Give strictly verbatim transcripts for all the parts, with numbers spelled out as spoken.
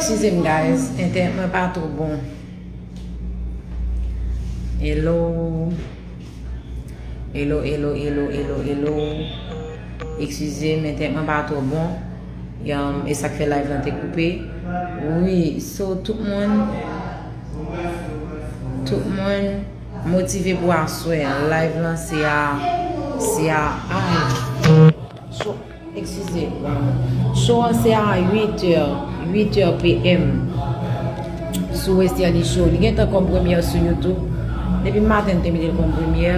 Eskize m, guys, entènèt mwen pa twò bon. Hello. Hello, hello, hello, hello, hello. Eskize m, entènèt mwen pa twò bon. Yam, e sa k fè live lan te koupe. Wi, so tout moun, tout moun motive pou aswè. Live lan se a, se a, a. So, Eskize. Show an se a uit è, uit è P M. Sou Westerlie Show. Li gentan kòm premyè sou YouTube. Depi maten, m te mete l kòm premyè.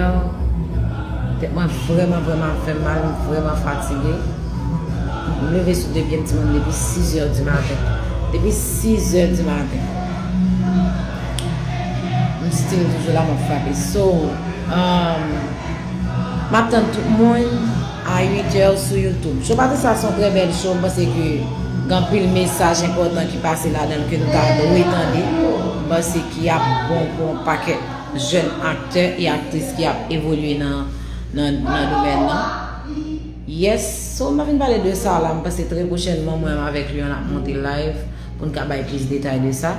Tèt mwen vrèman, vrèman fè m mal, m vrèman fatige. M leve sou de pye m, timoun, depi sis è di maten. Depi sis è di maten. M still toujou la, m ap frape. So, um, m ap tann tout moun a uit è sou YouTube. Show Patricia se yon trè bèl show. M panse ke gen anpil mesaj enpòtan ki pase ladan l ke nou ta dwe tande. M panse ki ap bon pou yon pakèt jèn aktè e aktris ki ap evolye nan, nan, nan domèn nan. Yes, so m pa vin pale de sa la. M panse trè pwochènman, mwen menm avèk Lyon ap monte live pou n ka bay plis detay de sa.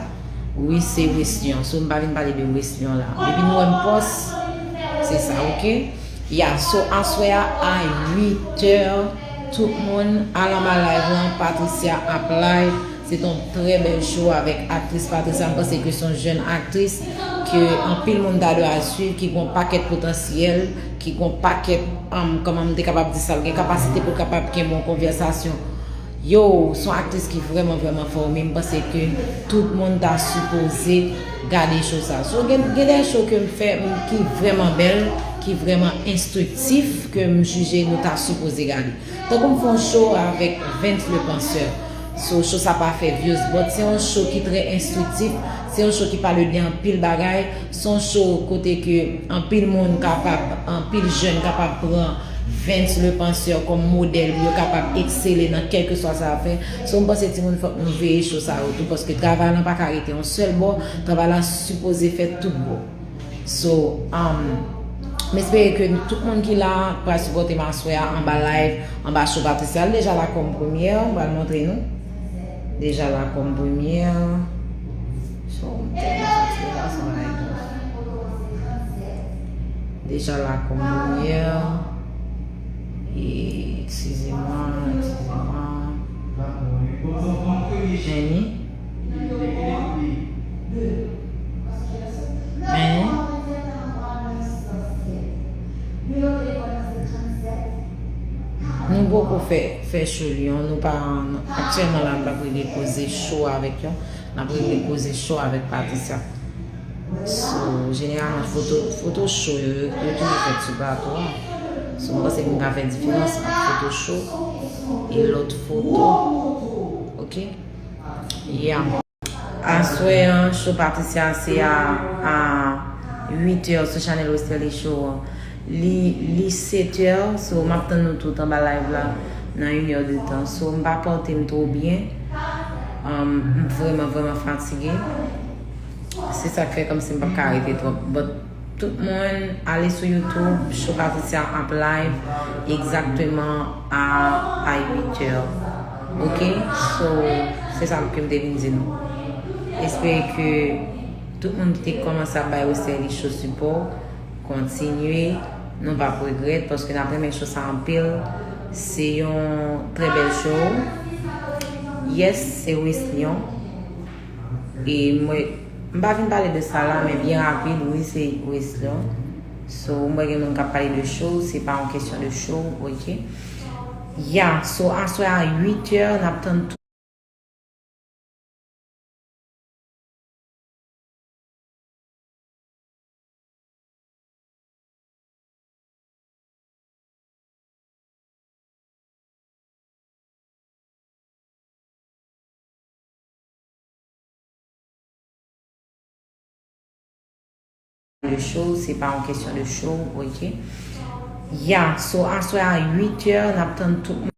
Wi, se Wes Lyon. So, m pa vin pale de Wes Lyon la. Depi nou wè m pòs, se sa, oke? Ya, so, aswè a, a uit è, tout moun al anba live lan, Patricia ap live. Se t yon trè bèl show avèk aktris Patricia. M panse ke se yon jèn aktris ke anpil moun ta dwe al swiv, ki gen yon pakèt potansyèl, ki gen yon pakèt, um, kòman m te kapab di sa, l gen kapasite pou l kapab kenbe yon konvèsasyon. Yo, se yon aktris ki vrèman, vrèman fò, men m panse ke tout moun ta sipoze gade show sa. So, gen, gen de show ke m fè, m, ki vrèman bèl, ki vrèman enstriktif, ke m jije nou ta sipoze gade. Tankou m fè yon show avèk Vince le Penseur. So, show sa pa fè views, but se yon show ki trè enstriktif, se yon show ki pale de anpil bagay, se yon show kote ke anpil moun kapab, anpil jèn kapab pran Vince le Penseur kòm modèl pou yo kapab eksele nan kèlkeswa sa y ap fè. So, m panse timoun fòk nou veye show sa yo tou, paske travay lan pa ka rete yon sèl bò, travay la sipoze fèt tout bò. So, um, m espere ke tout moun ki la pral sipòte m aswè a anba live, anba show Patricia. L deja la kòm premyè, m pral montre nou. Deja la kòm premyè. So, m tèlman fatige la, se yon bagay. Deja la kòm premyè. E, eskize mwa, eskize mwa. Meni. Meni. Nou poko fè, fè show Lyon. Nou pa, aktyèlman la, n ap regle koze show avèk Lyon. N ap regle koze show avèk Patricia. So, jeneralman, foto, foto show yo, yo, yo toujou fèt sou plato a. So, m panse ke m ka fè diferans ant foto show e lòt foto. Oke? Yeah. Aswè an, show Patricia se a, a uit è sou chanèl Westerlie Show an. Li, li sèt è, so m ap tann nou tout anba live la nan inè de tan. So, m pa pòte m twò byen. Um, m vrèman, vrèman fatige. Se sa k fè kòmsi m p ap ka rete twòp. But tout moun, ale sou YouTube, show Patricia ap live egzakteman a, a uit è. Oke? So, se sa ke m te vin di nou. Espere ke tout moun ki te kòmanse ap bay Westerlie Show sipò, kontinye, nou p ap regrèt, paske n ap renmen show sa anpil. Se yon trè bèl show. Yes, se Wes Lyon. E mwen, m pa vin pale de sa la, men byen rapid, wi, se Wes Lyon. So, m wè gen moun k ap pale de show, se pa yon kesyon de show, oke? Ya, so, aswè a uit è, n ap tann tout. De show, se pa yon kesyon de show, oke? Ya, so, aswè a uit è, n ap tann tout moun.